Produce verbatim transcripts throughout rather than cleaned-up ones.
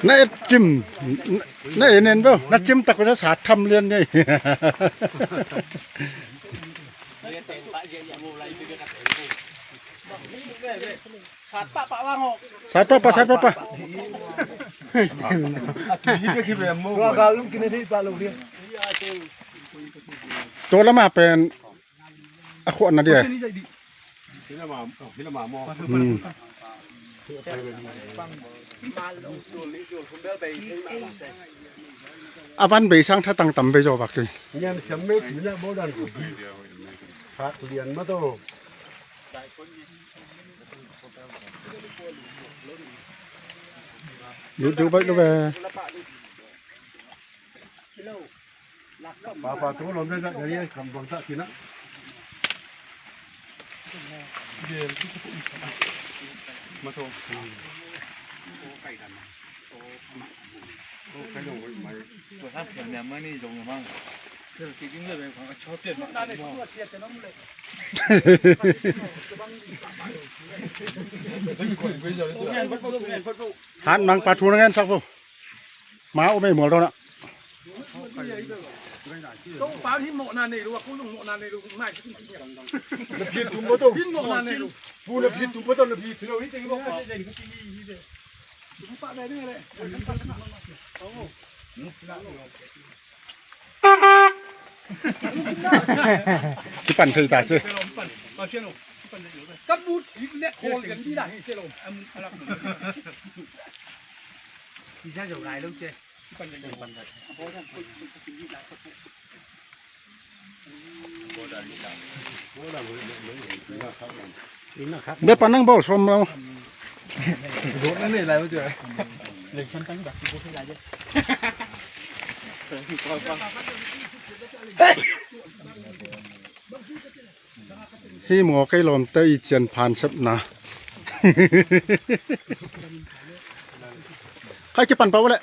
Na et cim, na et nen beuh, na cim tak na sat tham lian ngei. Sat pah pah, sat pah pah. Tua lama pen a khuahna dia. Hmm. A van bei sang thatang tam bei zaw bak ti. Lut deuh baih lo ve. Papa tu lom le, kam bang ta kina. Han mang pa thu na ngen sak vo. Ma um ei mual dawn ah. Ko pa hi mawhna nei lo, a ko zong mawhna nei lo, nai. Na phit tum bo to. Hin mawhna nei lo. Pu na phit tum bo to, na phit lo hi te mawh. Tum pa nei ding le. Kipan thei ta se. Ka but i nek khol kan di da hi se lo. Isa zo lai lo che. Be pan nang bawl sawm lo. Hi maw, kei lawmte i cian phan sepna. Khai kipan pah uh leh.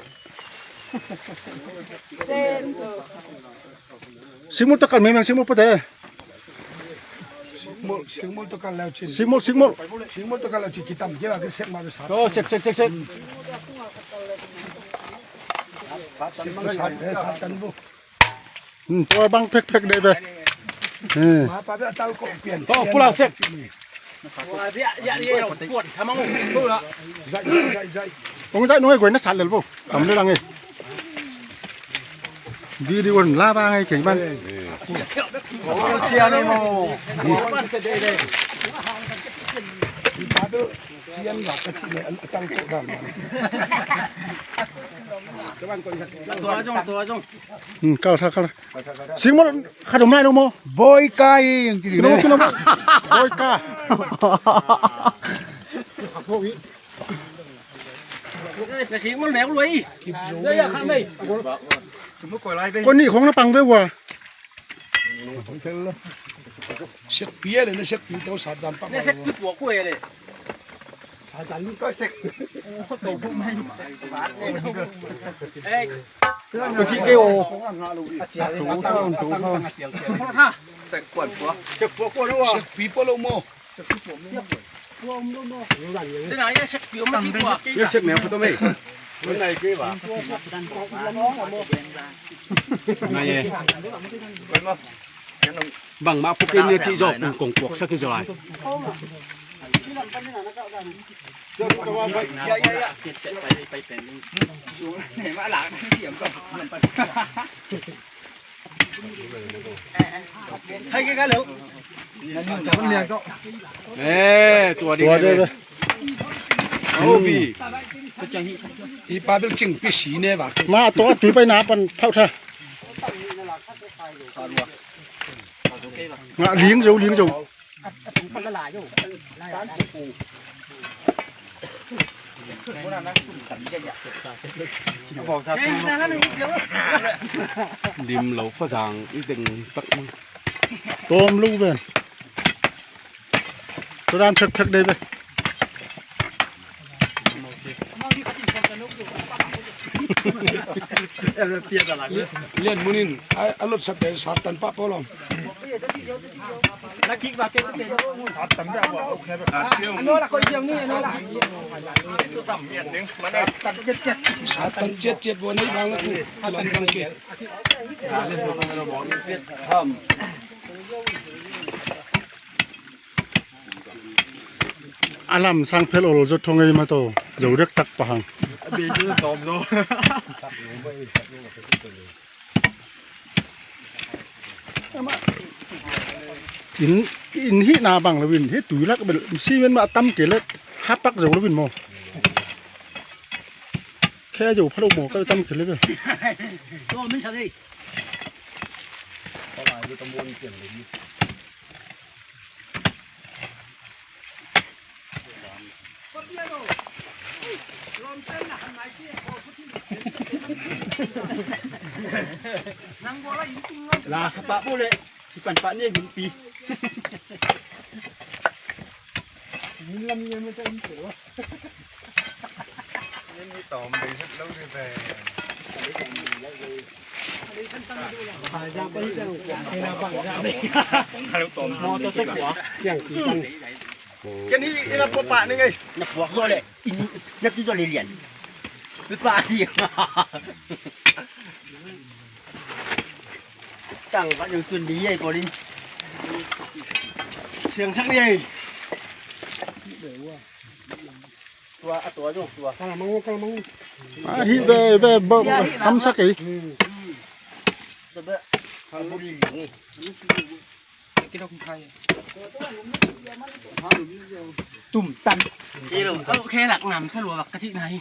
Singmul tawh kal mei meng, singmul pute. Singmul, singmul tawh kal leu cin. Singmul, singmul. Singmul tawh kal leu cin kitam kei a kisek ma tu sat. Oh, sek, sek, sek, sek. Sek tu sat, eh, sat tan bu. Hmm, tua bang phekphek dei ve. Hmm. Ma pa bia tal ko pian. Oh, pula sek. Zai, zai, zai. Ong zai noi guai na sat lel bo. Kam le lang e. Video la ba ngai keng ban. Oh, cia nei mo. Tua zong, tua zong. Hmm, kal, kal, kal. Singmol khat om lai lo maw? Boika hi, ang kini. Kino, kino. Boika. Na singmol nek lui. Ko ni khong na pang ve ua. Sekpi le, na sekpi tau sa dan pa. Na sekpi puak ku le. Bangmah phukin ne cih zawh kong puaksak hi zaw lai. Eh, tua ding. Tua ding. Obi. I pa bil cing pi si ne ba. Ma tua tui pai na pan phau tha. Nga ling zo, ling zo. Dim lo fa zang i ding tak mang. Tom lu ben. Tudan phek phek dei be. Lian munin a lot sak dei satan pa polom. Satan ciatciat vua nei bang la tu. Lam bang ke. A lam sang phel ol zo thong ei ma to. Zo dek tak pahang. In, in hih na bang lo in, hih tui lak bel, si men ma tam ke le, hapak zo lo in mo. Khe zo pha lo mo, ka tam ke le bel. La ka pa bu le, si pan pa ne hun pi. Min lam ye me ta in ko. Min ni tom ding lo de. Mo to to kwa. Yang ki. Ken hi ina puak pah ning ei. Na puak zo le. Na tu zo le lian. Pi pah hi. Tang ka jong tun di ei polin. Siang sak di ei. Tua a tua jong tua. Kalamang kalamang. Ah, hi be be bo ham sak ei. Tua be. Kalamang. Tum tam. Kilo, au khe lak nam sa lua bak ka ti nai.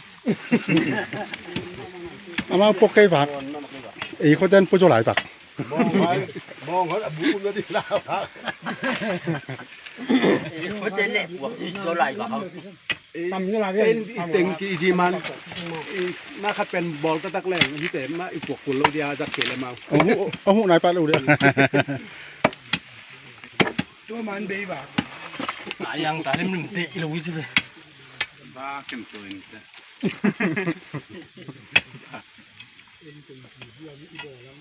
Ama pok kei bak. Ei ko den po jo lai bak. Bong hai, bong hai, abu um na di la bak. Ei ko den le puak jo lai bak. Tam ni la. En i teng ki ji man. Na khat pen bol ta tak leng hi te ma i puak kul lo dia jak ke le mau. Ahu, ahu nai pa lo dia. Tua man bei ba. Sa yang ta lim lim te ilo wi chu be. Ba kem to in te.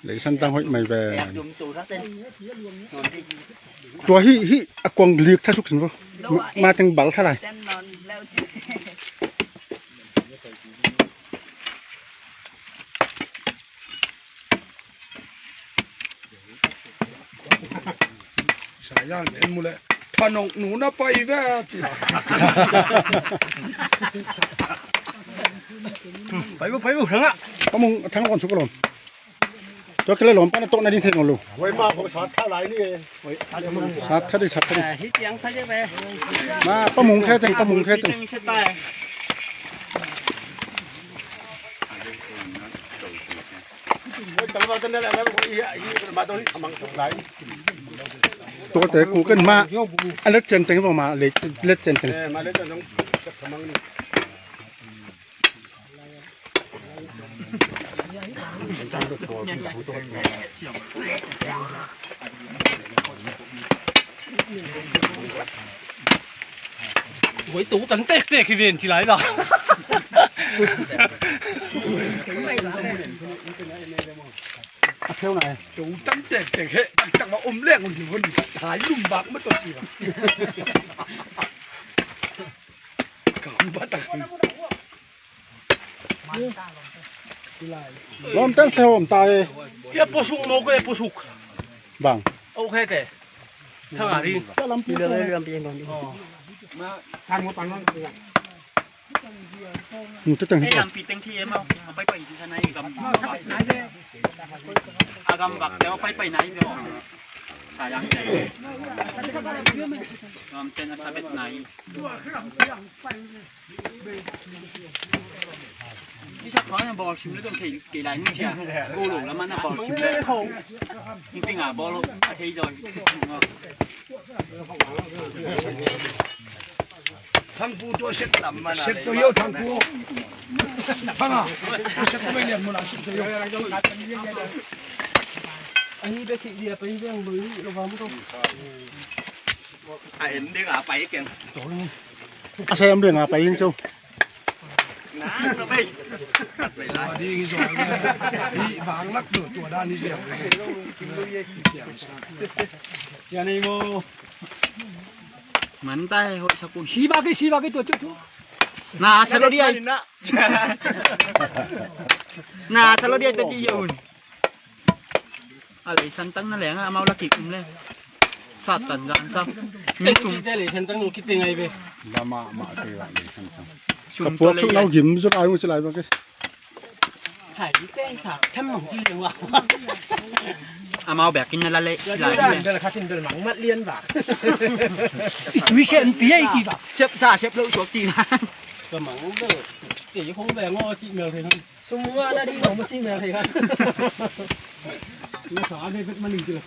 Leisan tang hoih mai ve. Tua hi hi a kuang lik tha suk sin vo. Ma teng bal tha lai. Sa yang ten mu le. Phanok nu na pai ve ci. Pai bu, pai bu, thang ah. Ka mung thang kon su ka lom. Tua kele lom pa na tok na ding thei ngol lu. Wei ma ko sa tha lai ni. Sa tha di, sa tha di. Hi tiang tha je ve. Ma pa mung khe teng, pa mung khe teng. Tua te ku ken ma a let cen teng ma, ma let, let cen teng. Ui, tu tan tek tek hi ven ci lai la. A pheu nai. Tu tan tek tek he, tak tak ma om leng un hi hon. Hai lum bak ma to ci ba. Kam ba tak. Lom ten se hom ta e. Kia posuk mo ko e posuk. Bang. Okay te. Thang a ri. Ka lampi. Lampi. Oh. Ma thang mo tang. Mu te teng. Ei lampi teng thi em au. A pai pai thi sa nai gam. A gam bak te a pai pai nai be. Sa yang te. Gam ten a sa bet nai. Ni sa khawng na bawlsim le dong thei kei lai ni sia. Go lo la man na bawlsim le khawng. Ni ting a bawl a thei zoi. Thangpu tua set lam man a set to yo thangpu. Thang a. Set to mai lian mun a set to yo. Ahi be thei dia pai be ang bang lo va mu to. A en ding a pai keng. A sem ding a pai ing chu. Tua ding hi zaw le. Hi vang lak lo, tua dan hi ziau le. Cian ei maw. Man tai hoih sa kun. Si bak hi, si bak hi tua cu cu. Na sa lo di ai. Na sa lo di ai ta ci yun. A lei santang na leng a, amau la kik um le. Satan gan sa. Mi sum. Te lei santang lo kik te ngai ve. Lama ma te la lei santang. Sum ka puak to le suk nau gim suk ai mu silai bang ke. Hai te sa tham mang ci leng wa. Amau bek in na la le. Lai le. Bel khatin bel mang mat lian ba. I tui sen pi ai ci ba. Sep sa sep lo suak ci na. Ka mang bel. Te khong bel ngo ci mel thei. Sum nga na di nong ma ci mel thei khan. Nga sa de bet ma ning ci la.